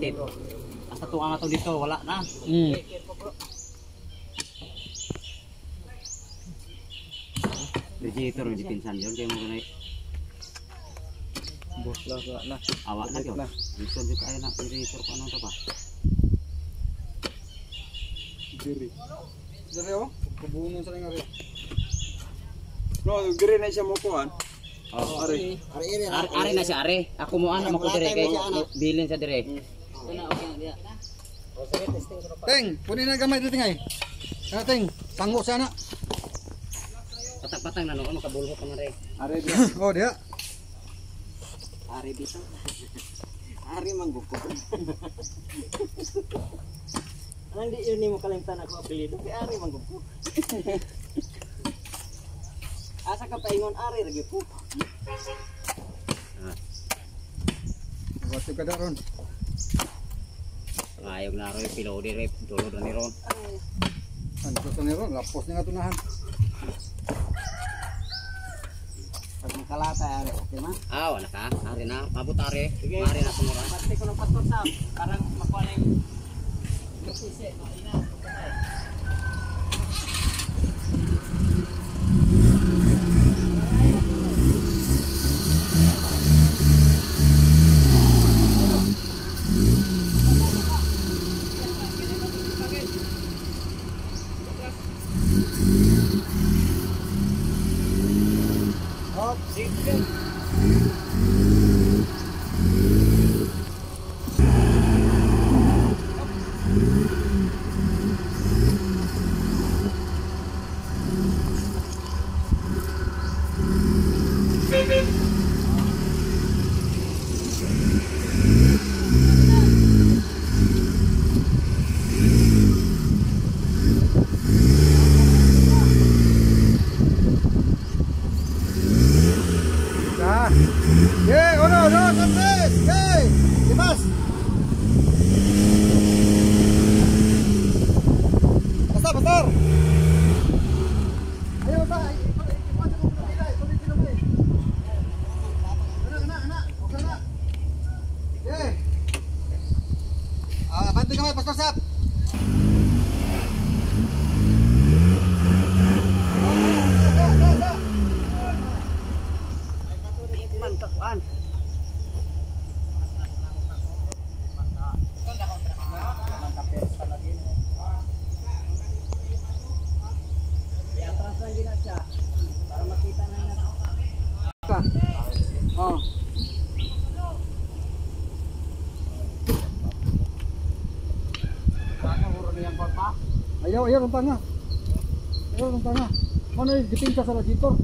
Tip. Asa tuwa na to dito, wala na. Radiator yung dipinsan yun, kaya mo ganay. Bos lang na. Awa na yun. Minsan dito ay na, radiator ko ano to ba? Diri. Diri oh, kubunon sa nga rin. No, diri na siya mo kuan. Oh. Ari. Ari na siya, ari. Ako mo ana mako dire kay bilin sa dire. Teng, punin na gamay dito ngay. Ano teng, sanggo sana. Patang-patang na no, makabulho ka man re. Ari dia. Oh, dia. Ari dito. Ari mangguko. Anang di yun mo kalimtan ako apelyido kay Ari mangguko. Asa ka paingon Ari lagi ko. Wato ka daron. Ngayog na roy pilo dire, dulo na ni ron. Ano sa ni ron, lapos ni nga tunahan. Pag makalata ari okay ma. Ah, wala ka. Ari na, mabot ari. Ari na sumura. Pati ko ng pastor Sam, parang makuha na yung sisi, ina. Hop. Yeah, uno, dos, tres, hey, limas. Basta, pastor. Ayo, basta. Ana, ana, ana. Okay na. Yeah. Ah, bantu kamay, Pastor Sap. Man kakuan. Iatras lang din na siya para makita na na. Oh. Ayaw, ayaw, ang tanga. Ayaw, ang tanga. Ano yung giting ka sa radiator?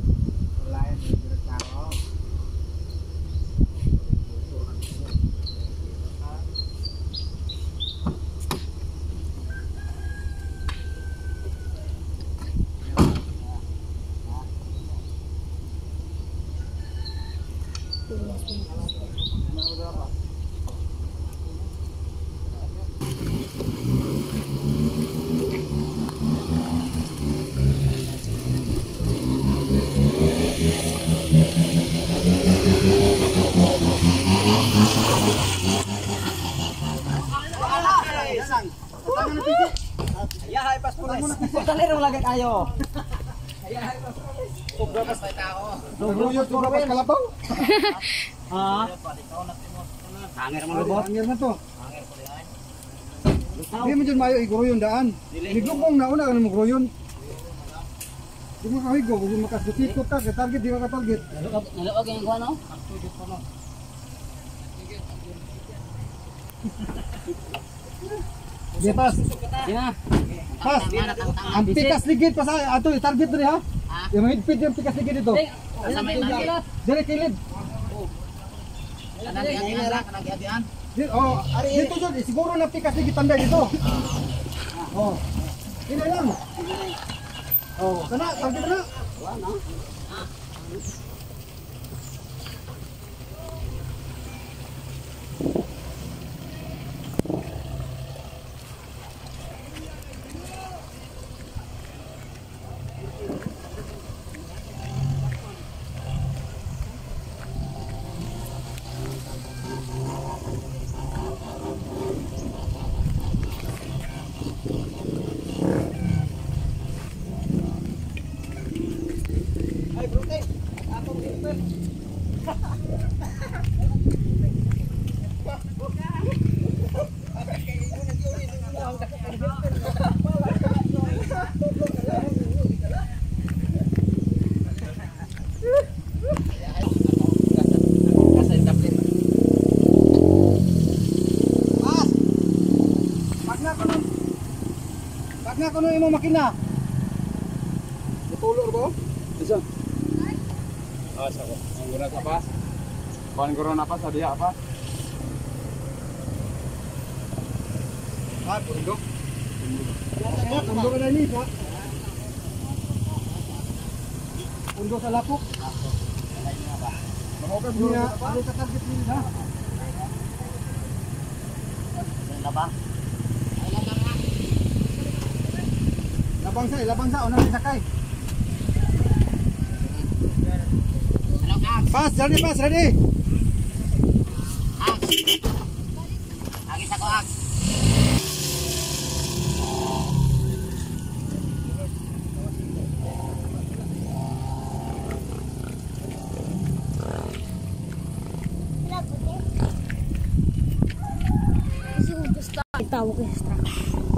Wala yan, diretso. Talero lagi kayo. Naguyot, sobra pas kalabaw. Ha? Hangir man lubot. Hangir na to. Hindi mo dyan mayo, iguro yung daan. Niglugong na una ka na magro yun. Di mo kahigo, kung makasdutikot ka, kay target, di ka ka-target. Naluwag yung kuha no? Di pas. Di na. Pas. Ang pikas ligid pa sa ato, target diri ha. Yung mahigpit yung pikas ligid dito. Asa may target? Diri kilid. Oh, dito jud siguro na pikas ligid tanday dito. Oh. Ina lang. Oh, kana target na. Pas. Pag na ko nun. Pag na ko nun imong makina. Natulog ba? Isa. Ah, sa ko. Ang guna sa pas. Kuan ko na pas, diha pa. Ah, pundo. Pundo ka na ni pa. Pundo sa lapok. Mahugas Niya, ano ka target nila? Labang. Labang sa, labang sa, unang sakay. Ano ka? Pass, ready, pass, ready. Aks. Agis ako, Aks. Tawag ko sa truck.